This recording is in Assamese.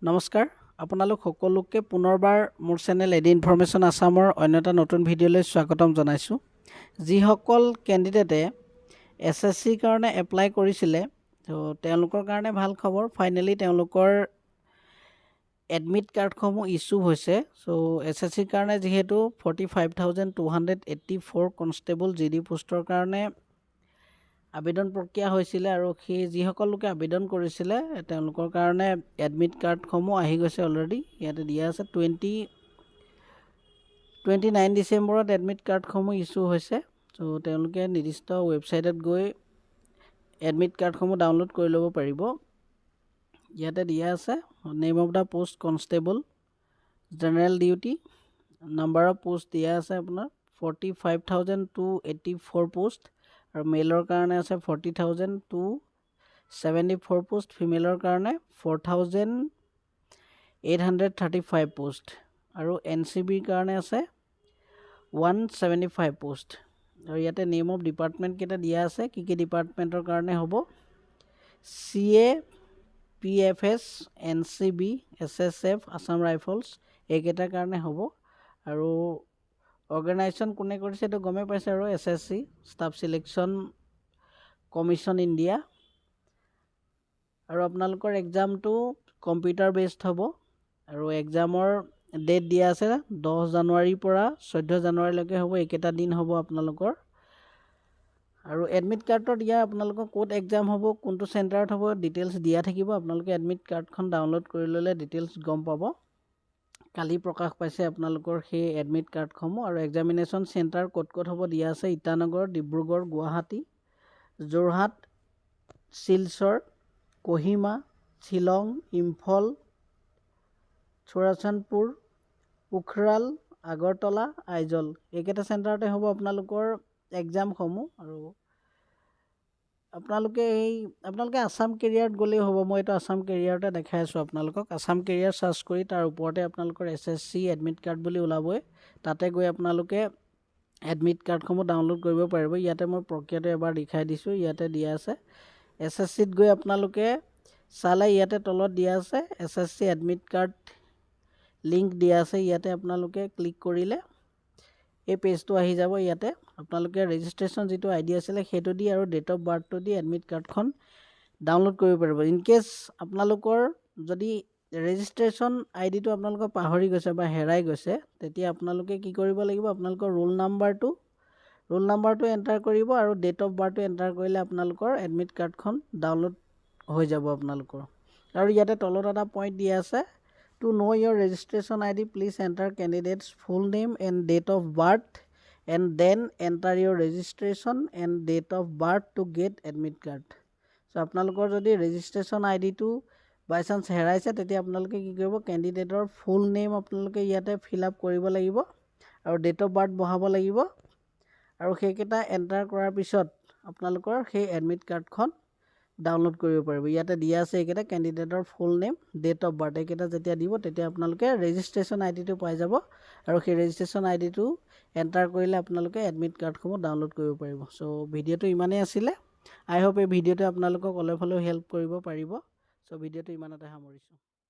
নমস্কাৰ, আপোনালোক সকলোকে পুনৰবাৰ মোৰ চেনেল এডি ইনফৰমেশ্যন আছামৰ অন্য এটা নতুন ভিডিঅ'লৈ স্বাগতম জনাইছোঁ। যিসকল কেণ্ডিডেটে এছএছচিৰ কাৰণে এপ্লাই কৰিছিলে, ত' তেওঁলোকৰ কাৰণে ভাল খবৰ। ফাইনেলি তেওঁলোকৰ এডমিট কাৰ্ডসমূহ ইছ্যু হৈছে। চ' এছএছচিৰ কাৰণে যিহেতু 45,284 constable GD পোষ্টৰ কাৰণে আবেদন প্ৰক্ৰিয়া হৈছিলে আৰু সেই যিসকল লোকে আবেদন কৰিছিলে, তেওঁলোকৰ কাৰণে এডমিট কাৰ্ডসমূহ আহি গৈছে অলৰেডি। ইয়াতে দিয়া আছে, 29 ডিচেম্বৰত এডমিট কাৰ্ডসমূহ ইছ্যু হৈছে। চ' তেওঁলোকে নিৰ্দিষ্ট ৱেবছাইটত গৈ এডমিট কাৰ্ডসমূহ ডাউনলোড কৰি ল'ব পাৰিব। ইয়াতে দিয়া আছে, name of the post constable general duty, number of post দিয়া আছে আপোনাৰ 45,284 post আৰু মেলৰ কাৰণে আছে 40,274 post, ফিমেলৰ কাৰণে 4835 post আৰু এনচিবিৰ কাৰণে আছে 175 post। আৰু ইয়াতে নেম অফ ডিপাৰ্টমেণ্টকেইটা দিয়া আছে, কি কি ডিপাৰ্টমেণ্টৰ কাৰণে হ'ব। CAPFs, NCB, SSF, Assam rifles, এইকেইটাৰ কাৰণে হ'ব। আৰু অৰ্গেনাইজেশ্যন কোনে কৰিছে, এইটো গমেই পাইছে আৰু SSC, staff selection commission India. আৰু আপোনালোকৰ এক্সামটো কম্পিউটাৰ বেছড হ'ব আৰু এক্সামৰ ডেট দিয়া আছে, 10 জানুৱাৰীৰ পৰা 14 জানুৱাৰীলৈকে হ'ব। এইকেইটা দিন হ'ব আপোনালোকৰ। আৰু এডমিট কাৰ্ডত ইয়াৰ আপোনালোকৰ ক'ত এক্সাম হ'ব, কোনটো চেণ্টাৰত হ'ব, ডিটেইলছ দিয়া থাকিব। আপোনালোকে এডমিট কাৰ্ডখন ডাউনলোড কৰি ল'লে ডিটেইলছ গম পাব। কালি প্ৰকাশ পাইছে আপোনালোকৰ সেই এডমিট কাৰ্ডসমূহ। আৰু এক্সামিনেশ্যন চেণ্টাৰ ক'ত ক'ত হ'ব দিয়া আছে, ইটানগৰ, ডিব্ৰুগড়, গুৱাহাটী, যোৰহাট, শিলচৰ, কহিমা, শ্বিলং, ইম্ফল, চুৰাচান্দপুৰ, উখৰাল, আগৰতলা, আইজল, এইকেইটা চেণ্টাৰতে হ'ব আপোনালোকৰ এক্সামসমূহ। আৰু আপোনালোকে আছাম কেৰিয়াৰত গ'লেই হ'ব। মই এইটো আছাম কেৰিয়াৰতে দেখাই আছোঁ আপোনালোকক। আছাম কেৰিয়াৰ চাৰ্চ কৰি তাৰ ওপৰতে আপোনালোকৰ এছএছচি এডমিট কাৰ্ড বুলি ওলাবই। তাতে গৈ আপোনালোকে এডমিট কাৰ্ডসমূহ ডাউনলোড কৰিব পাৰিব। ইয়াতে মই প্ৰক্ৰিয়াটো এবাৰ দেখাই দিছোঁ। ইয়াতে দিয়া আছে, এছএছচিত গৈ আপোনালোকে চালে ইয়াতে তলত দিয়া আছে, এছএছচি এডমিট কাৰ্ড লিংক দিয়া আছে। ইয়াতে আপোনালোকে ক্লিক কৰিলে এই পেজটো আহি যাব। ইয়াতে আপোনালোকে ৰেজিষ্ট্ৰেশ্যন যিটো আই ডি আছিলে, সেইটো দি আৰু ডেট অফ বাৰ্থটো দি এডমিট কাৰ্ডখন ডাউনলোড কৰিব পাৰিব। ইন কেছ আপোনালোকৰ যদি ৰেজিষ্ট্ৰেশ্যন আই ডিটো আপোনালোকৰ পাহৰি গৈছে বা হেৰাই গৈছে, তেতিয়া আপোনালোকে কি কৰিব লাগিব? আপোনালোকৰ ৰোল নাম্বাৰটো এণ্টাৰ কৰিব আৰু ডেট অফ বাৰ্থটো এণ্টাৰ কৰিলে আপোনালোকৰ এডমিট কাৰ্ডখন ডাউনলোড হৈ যাব আপোনালোকৰ। আৰু ইয়াতে তলত এটা পইণ্ট দিয়া আছে, "To know your registration ID, please enter candidate's full name and date of birth and then enter your registration and date of birth to get admit card." So আপোনালোকৰ যদি ৰেজিষ্ট্ৰেশ্যন আই ডিটো বাই চান্স হেৰাইছে, তেতিয়া আপোনালোকে কি কৰিব? কেণ্ডিডেটৰ ফুল নেম আপোনালোকে ইয়াতে ফিল আপ কৰিব লাগিব আৰু ডেট অফ বাৰ্থ বহাব লাগিব। আৰু সেইকেইটা এণ্টাৰ কৰাৰ পিছত আপোনালোকৰ সেই এডমিট কাৰ্ডখন ডাউনলোড কৰিব পাৰিব। ইয়াতে দিয়া আছে এইকেইটা, কেণ্ডিডেটৰ full name, date of birth, এইকেইটা যেতিয়া দিব, তেতিয়া আপোনালোকে ৰেজিষ্ট্ৰেশ্যন আই ডিটো পাই যাব আৰু সেই ৰেজিষ্ট্ৰেশ্যন আই ডিটো এণ্টাৰ কৰিলে আপোনালোকে এডমিট কাৰ্ডসমূহ ডাউনলোড কৰিব পাৰিব। চ' ভিডিঅ'টো ইমানেই আছিলে। আই হোপ এই ভিডিঅ'টোৱে আপোনালোকক অলপ হ'লেও হেল্প কৰিব পাৰিব। চ' ভিডিঅ'টো ইমানতে সামৰিছোঁ।